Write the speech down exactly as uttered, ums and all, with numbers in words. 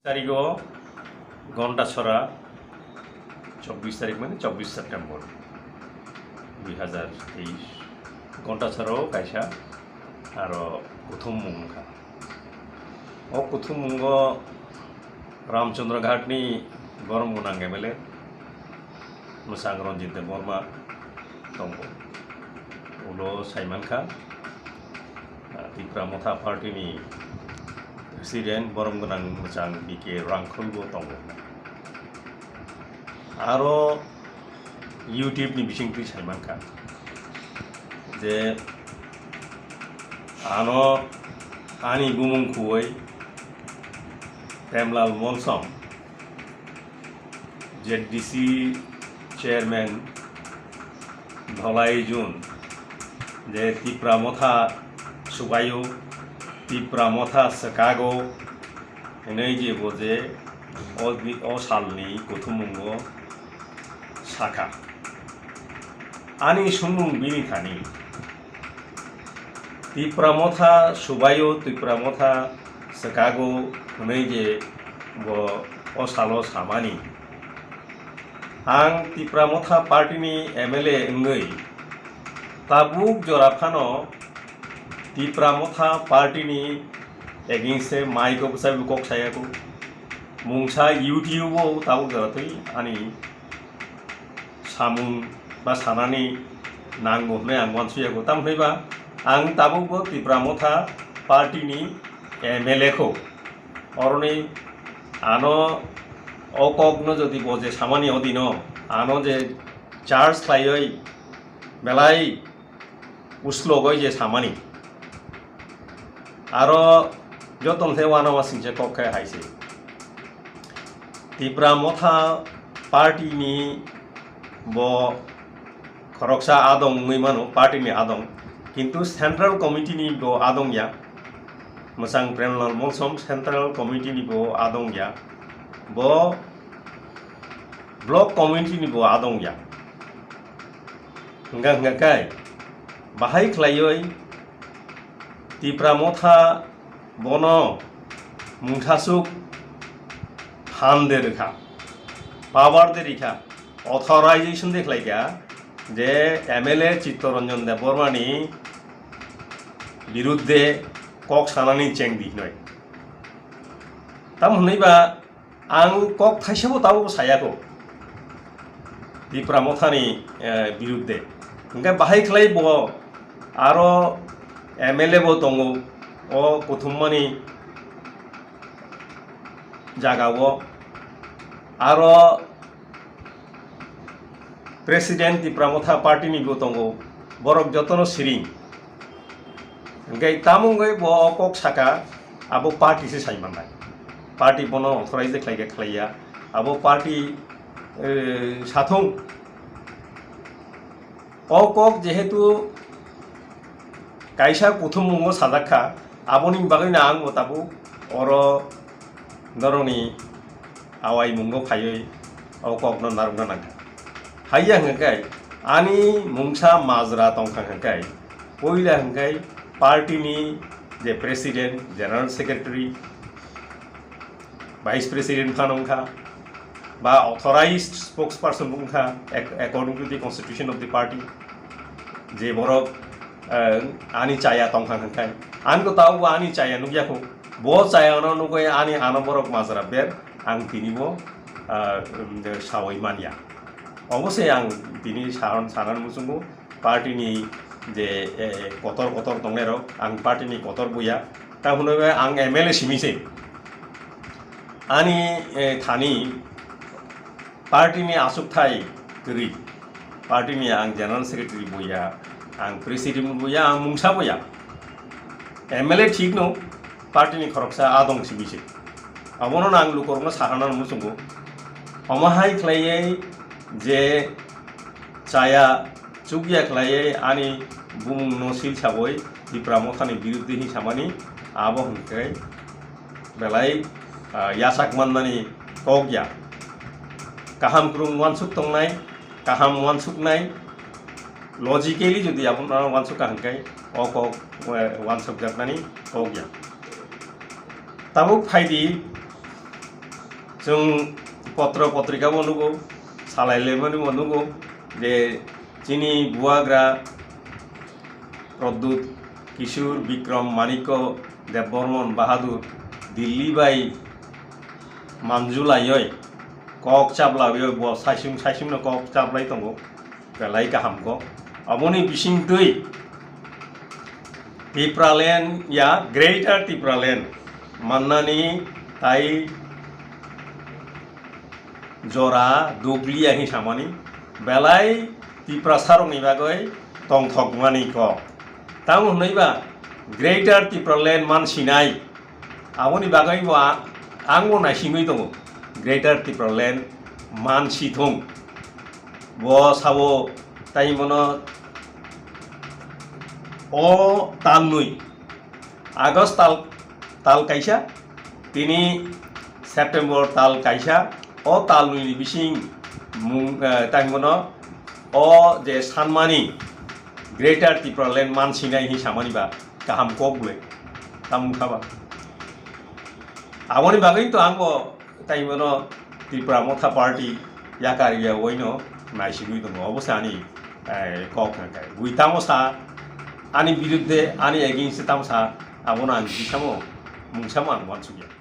Tarigo Ghontasora, chobbish tarik mane chobbish September dui hazar teis, Ghontasora o kaisa aro kuthumung wngkha. O kuthumung o Ramchandra Ghat ni borom gwnang M L A mwchang Ranjit Debbarma tongo. Ulo saimankha, ah, Tipra Motha Party ni President borom gwnang mwchang B K Rangkhol bo tongo. Aro YouTube ni bisingtwi saimankha je ano ani bumung khuwi Premlal Molsom, Z D C chairman Dholai Jun, je Tipra Motha subaio, Tipra Motha swkago, hinwi je bo je o, o salni kuthumungo sakha. Ani sumung bini thani, Tipra Motha subaio, Tipra Motha swkago hwnwi je bo o salo samani. Ang Tipra Motha party ni M L A wngwi tabuk jora phano Tipra Motha party ni against e mic o bwsai bo kok sayaku. Mungsa YouTube o tabuk jora twi ani samung ba sanani nango hwnwi ang uansukyago. Tamo hwnwi ba ang tabukbo Tipra Motha party ni M L A kho. Oroni ano o kokno jodi bo je samani odino ano je charge khlaiwi belai uslogoi je samani. Aro joto khe uanama singcha kok khe hai se. Tipra Motha party ni bo khoroksa adong wngwi mano, party ni adong. Kintu Central Committee ni bo adong ya. Mwchang Premlal Molsom Central Committee ni bo adong ya. Bo Block Committee ni bo adong ya. Hwnka hwnka khe bahai khlaiwi Tipra Motha bono mungthasuk phan de rwkha, power de rikha, authorization de khlaikha je M L A Chittaranjan Debbarma ni birudde kok sanani cheng di hinoi. Tam hwnwi ba ang kok thaisabo tabuk sayako Tipra Mothani, eh, birudde. Hwnkhe bahai khlai bo aro M L A bo tongo o kuthummani jagao. Aro President Tipra Motha party ni bo tongo, borok jotono siring. Hwnkhe tamo wngwi bo o kok saka, abo party se sai mannai. Party bono authorize khlai khe khlaiya. Abo party, eh, sathung. O kok jehetu kaisa kuthummungo sajak kha, aboni bagwino ang bo tabuk oro norokni awai mungo phaiwi o kokno narwkna nangkha. Haiya hwnkhe ani mungsa majra tongkha hwnkhe, puila hwnkhe party ni je president, general secretary, vice president phano wngkha, ba authorized spokesperson wngkha, ac-, according to the constitution of the party, je borok, eh, ani chaya tongkha hwnkhe, ani ko tabukbo ani chaya nukya kho, bo chayano nugwi ani ano borok majra ber, ang tinibo, ah, um, sawi manya. Obosai ang tini saran, saran muchungo party ni je, eh, kotor kotor tongnairok, ang party ni kotor buya. Ta hwnwi ang M L A simi se. Ani, eh, thani party ni aswkthai kwrwi. Party ni ang general secretary buya, ang president buya, ang mungsa buya. M L A thik no, party ni khoroksa adong simi se. Abono ang lukorokno saharna muchungo. Omo hai khlaiwi je chaya chukya khlaiwi ani bumungno sil sabwi Tipra Mothani birudde hi samani abo hwnkhe belai, ah, yasak mannani kok ya. Kaham kwrwng uansuk tongnai, kaham uansuknai, logically jodi abono uansuk ka hwnkhe o kok, eh, uansukjaknani kok ya. Tabuk phaidi Chwng potro potrika bo nugo, salai lemani bo nugo je chini buagra Pradyut Kishore Bikram Manikya Debbarman Bahadur Delhi bai manjulaioi kok chaplaioi bo saisung saisung no kok chaplai tongo. Belai kaham kok. Aboni bisingtwi Tipraland ya Greater Tipraland mannani tai jora dukliya hin samani belai Tiprasarokni bagwi tongthokmani kok. Tamo hwnwiba Greater Tipraland mansinai. Aboni bagwi bo a-, ang bo naisingwi tongo Greater Tipraland mansithung. Bo sabo tai mono o talnwi August tal, tal kaisa, tini September tal kaisa, o talnwi ni bising mung, eh, tai mono o je sanmani Greater Tipraland mansinai hin samani ba kaham kok bwle tamung khaba. Aboni bagwi to ang bo tai mono Tipra Motha Party yakar ya oino naisigwi tongo. Obo se ani, eh, kok hwnka. Bui tamo sa ani biruddhe, ani against tamo sa, abono ang bisamo mungsamo ang uansukya.